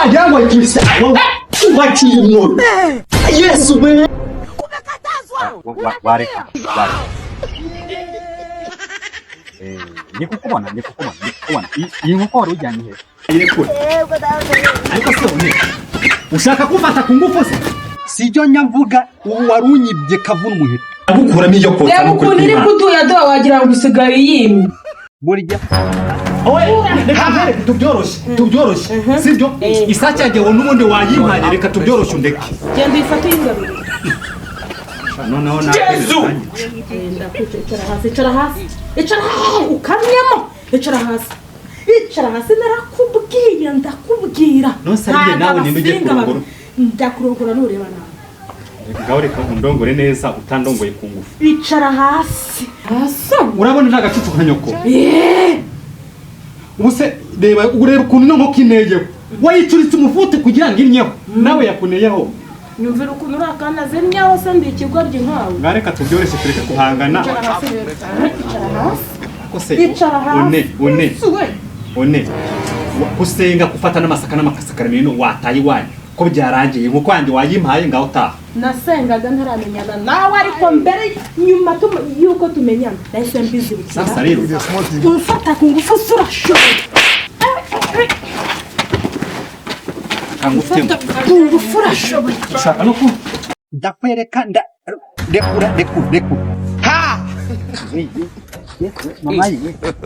Wagira ngo waciye, waciye umwobo. Yesu we! Wareka, wareka. Ndi kukubona, ndi kukubona, ndi kukubona. Iyi nkoko wari ujyanye he? Irekure. Ariko se one, ushaka kumfata ku ngufu se? Sibyo nyamvuga, ubu wari unyibye kavuna umuheto. Agukuramo iyo kotsa. Reba ukuntu iri kuduyaduha, wagira ngo usigaye uyimye. Burya Oye, reka nkwereke, tubyoroshye, tubyoroshye, sibyo? Isake yanjye wowe n'ubundi wayimpaye, reka tubyoroshye, undeke. Genda uyifate uyingarurire. Noneho nawe. Ndakwica. Icara hasi, icara hasi, icara hasi, ukamyemo. Icara hasi, icara hasi, narakubwiye, ndakubwira. Nonse ari njye nawe, ninde ugiye Ntabwo abasinga kurongora? Ndakurongora nureba nawe. Ngaho reka undongore neza, utandongoye ku ngufu. Icara hasi, hasi. Urabona nta gacucu nka nyoko. Eee! Ubu se reba, ureba ukuntu ino nkoko ineyeho. Wayicuritse umufute kugira ngo innyeho, nawe yakuneyeho. Nyumvira ukuntu uri akana zimyaho se, ndi ikigoryi nkawe? Ngaho reka tubyoroshye, tureke guhangana. Icara hasi rero, icara hasi. Ko se Icara hasi. One, one. We. One, gusenga, gufata n'amasaka n'amakasakaramentu wataye iwanyu ko byarangiye, inkoko yanjye wayimpaye, ngaho utaha. Nasengaga ntaramenyana nawe, ariko mbere nyuma yuko tumenyana nahise mbizibukira. Sasa rero Umfata ku ngufu se urashoboye? Kangufitemo. Umfata ku ngufu urashoboye? Ushaka no ku Ndakwereka, nda rekura, rekura, rekura. Mama ye,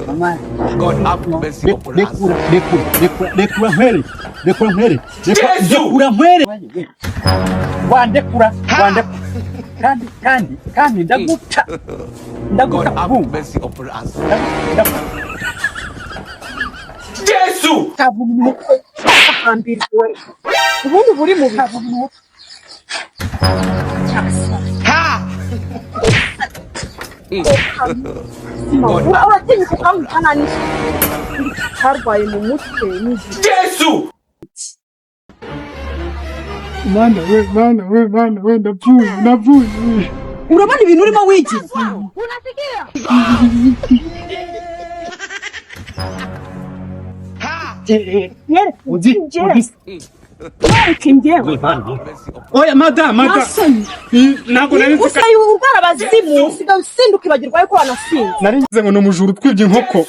mama. God have mercy upon us. Rekura, rekura, rekura, rekura nkwere, rekura nkwere, rekura, rekura nkwere. Wandekura, wandekura. Kandi, kandi, kandi ndaguca. God Ndaguca. have Bum. mercy upon us. Ndaguca. Jesus! Hambirwe ubundi buri mu bihe. Uratinyuka ukamwica nta n'isoni? Karwaye mu mutwe n'igihe. Jesus! Mana we, mana we, mana we, ndapfuye, ndapfuye. Urabona ibintu urimo wigira? Uzi, uzi. Mwereke njyewe. Oya mada, mada. Ntasoni. Ntabwo nari nzi. Usigaye urwara abazimu, usigaye usinda ukibagirwa yuko wanasinze. Nari ngize ngo ni umujura utwibye inkoko,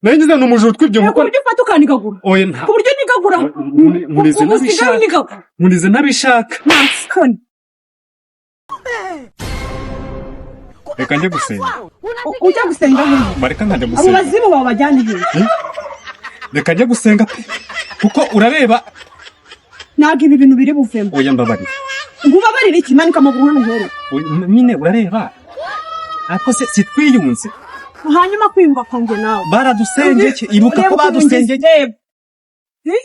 nari ngize ngo ni umujura utwibye Ku inkoko. buryo ufata ukanigagura. Oya, nta Ku buryo nigagura. Nkurize Ubu usigaye ntabishaka. unigagura. Nkurize ntabishaka. Ntasoni. Reka njye gusenga. Ujya gusenga hehe? Bareka nkajya Abo gusenga. bazimu bawe bajyane hehe? Reka njye gusenga pe, kuko urareba. Ntabwo ibi bintu biri buvemo. Oya, mbabarira. Ngo ubabarire iki? Manika amaguru hano nkwereke. Oya, nyine urareba, ariko se sitwiyunze? Hanyuma kwiyumva kwanjye nawe. Baradusengeye, ibuka ko Ureba ukuntu badusengeye. ngize. Reba. Eh?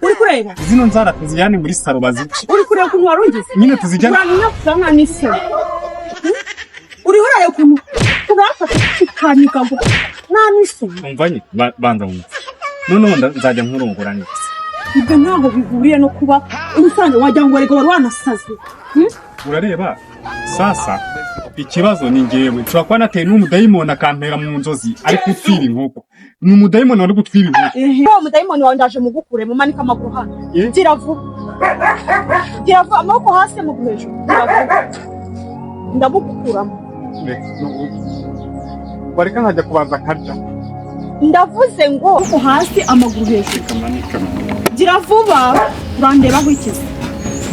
Uri kureba? Zino nzara tuzijyane muri saro bazice. Uri kureba ukuntu wari ungize? Nyine tuzijyane. Uranyakuza nka n'isoni. Uriho urareba ukuntu urafata ukanigagura nta n'isoni? Umva nye, banza wumve, noneho nzajya nkurongora neza. Ibyo ntaho bihuriye no kuba ubusanzwe, wagira ngo erega wari wanasaze. Urareba sasa, ikibazo ni ngewe nshobora kuba nateye n'umudayimoni akampera mu nzozi, ari gutwiba inkoko. Ni umudayimoni wari gutwiba inkoko. Ehe, uwo mudayimoni wawe ndaje mugukure. Mumanike amaguru hano. Eh? Gira vuba, gira vuba. Amaboko hasi, amaguru hejuru. Gira vuba, ndamugukuramo. Wareka nkajya kubanza nkarya. Ndavuze ngo amaboko hasi, amaguru hejuru. Kamanika. Gira vuba. Urandebaho ikizi?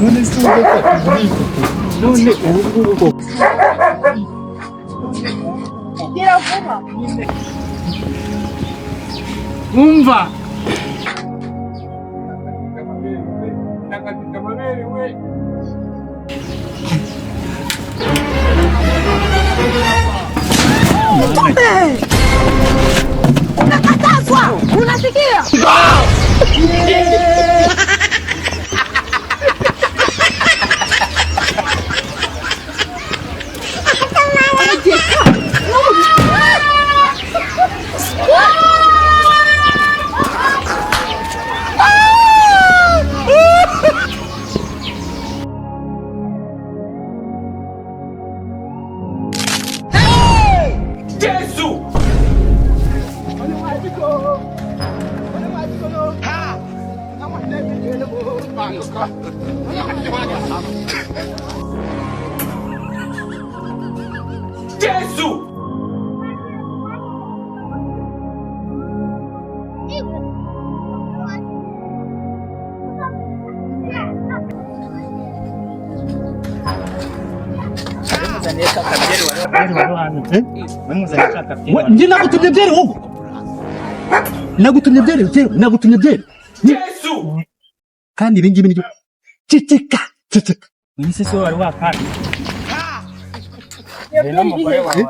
None se ubu none ubu ngubu Gira vuba. Umva. Umekatazwa, unasikia? Jesus! Jesu! Njye nagutumye byeri wowe, nagutumye byeri, nagutumye byeri. Jesu! Kandi ibi ngibi nibyo, ceceka, ceceka. Mwese se wari wakandi n'umugore wawe?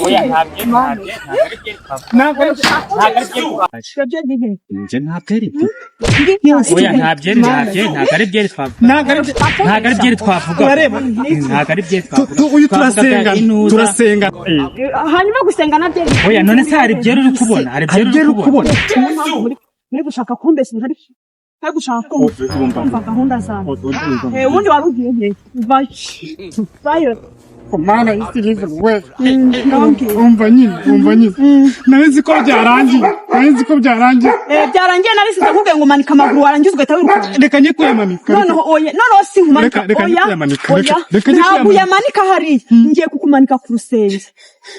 Oya, ntabyo, ntabyo, ntabwo ari byeri twavuga. Njye nta byeri mfite. Oya, nta byeri, nta byeri, ntabwo ari byeri twavuga. Ntabwo ari Ntabwo ari byeri twavuga. Urareba? Ntabwo ari byeri twavuga. Uyu Twavugaga turasenga inuza. Turasenga. Hanyuma gusenga nabyo. Oya, none se hari byeri uri kubona? Hari Hari byeri byeri uri uri kubona? kubona? Muri gushaka kumbesha, ntari ntari gushaka kumva gahunda zawe. Ubundi wari ugiye he? Vayo, vayo. Mana y'isi n'ijuru we! Ndababwira. Umva nyine, umva nyine, nari nzi ko byarangiye, nari nzi ko byarangiye. Byarangiye, nari size nkubwiye ngo manika amaguru, warangiza ugahita wirukanka. Reka njye kuyamanika. Noneho oya, noneho si nkumanika. Reka njye Oya. kuyamanika, Oya. reka njye Ntabwo kuyamanika. uyamanika hariya, ngiye kukumanika ku rusenge,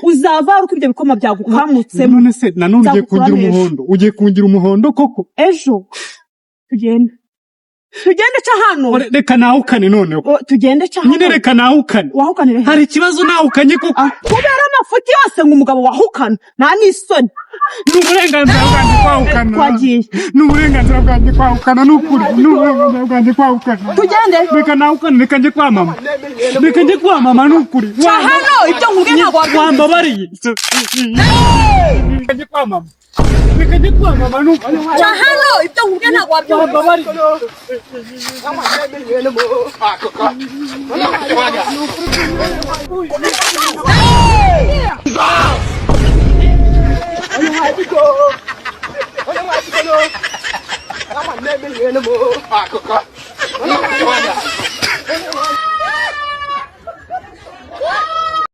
uzava uko ibyo bikoma byagukamutsemo. None se nanone ugiye Nzagukura kungira neza. umuhondo? Ugiye kungira umuhondo koko? Ejo tugende, tugende ca hano. Reka nawukane noneho. O, tugende ca hano. Nyine reka nawukane. Wahukanire he? Hari ikibazo nawukanye koko? Ah, kubera amafuti yose ngo umugabo wahukana, nta n'isoni. Ni uburenganzira bwanjye kwahukana. Twagiye. Ni uburenganzira bwanjye kwahukana, ni ukuri, ni uburenganzira bwanjye kwahukana. Tugende. Reka nawukane, reka njye kwa mama, reka njye kwa mama, ni ukuri. Ca hano, ibyo nkubwiye ntabwo wabyumva. Wambabariye. Reka njye kwa mama, reka njye kwa mama, ni ukuri. Ca hano, ibyo nkubwiye ntabwo wabyumva. Wambabariye.